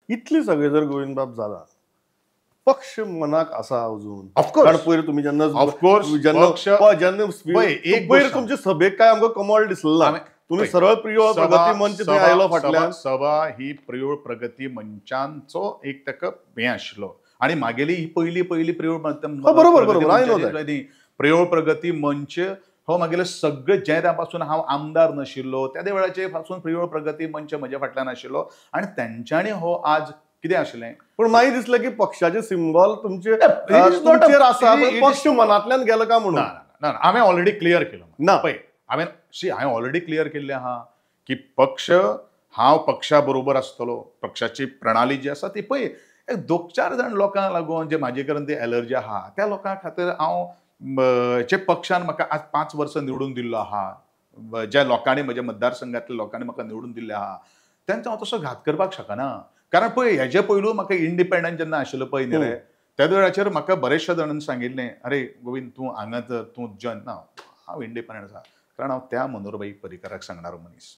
इतली सगळें जर गोविंदबाब जाला, पक्ष मनाक आसा अजून? ऑफकोर्स. कारण पयर तुमी जेन्ना ऑफकोर्स. जेन्ना पक्ष जेन्ना पळय, एक पयर गोश्ट तुमचे सभेक काय आमकां कमळ दिसलो ना. तुमी सरळ प्रियोळ प्रगती मंच थंय आयलो फाटल्यान. सभा ही प्रियोळ प्रगती मंचांचो एक ताका हें आशिल्लो आनी मागेली ही पयली पयली प्रियोळ बरोबर, बरोबर, I know that. Priyol Pragati Manch हो मागेले सगळे जे त्या पासून हांव आमदार नाशिल्लो त्या वेळाचे पासून प्रियोळ प्रगती मंच म्हज्या फाटल्यान आशिल्लो आनी तेंच्यांनी हो आज कितें आशिल्लें. पण मागीर दिसलें की पक्षाचे सिंबॉल तुमचे it is not a- तुमचेर आसा, it पण is- पक्ष मनांतल्यान गेलो काय म्हणून. ना ना, हांवें ऑलरेडी क्लियर केलो. ना. पळय, हांवें शी हांवें ऑलरेडी क्लियर केल्लें आहा की पक्ष हांव पक्षा बरोबर आसतलो. पक्षाची प्रणाली जी आसा ती पळय, एक दोन चार जाण लोकांक लागून जे म्हाजे कडेन ती एलर्जी आहा त्या लोकां खातीर हांव जे पक्षान म्हाका आज 5 वर्सां निवडून दिल्लो आहा, ज्या लोकांनी म्हज्या मतदारसंघातल्या लोकांनी म्हाका निवडून दिल्लें आहा, तेंचो हांव तसो घात करपाक शकना. कारण पळय, हेजे पयलू म्हाका इंडिपेंडंट जेन्ना आशिल्लो पळय न्ही रे, त्या वेळाचेर म्हाका बरेचशे जाणांनी सांगिल्लें, अरे गोविंद तूं हांगा तर तूं जॉयन ना. हांव इंडिपेंडंट आसा, कारण हांव त्या मनोहरभाई पर्रीकाराक सांगणारो मनीस.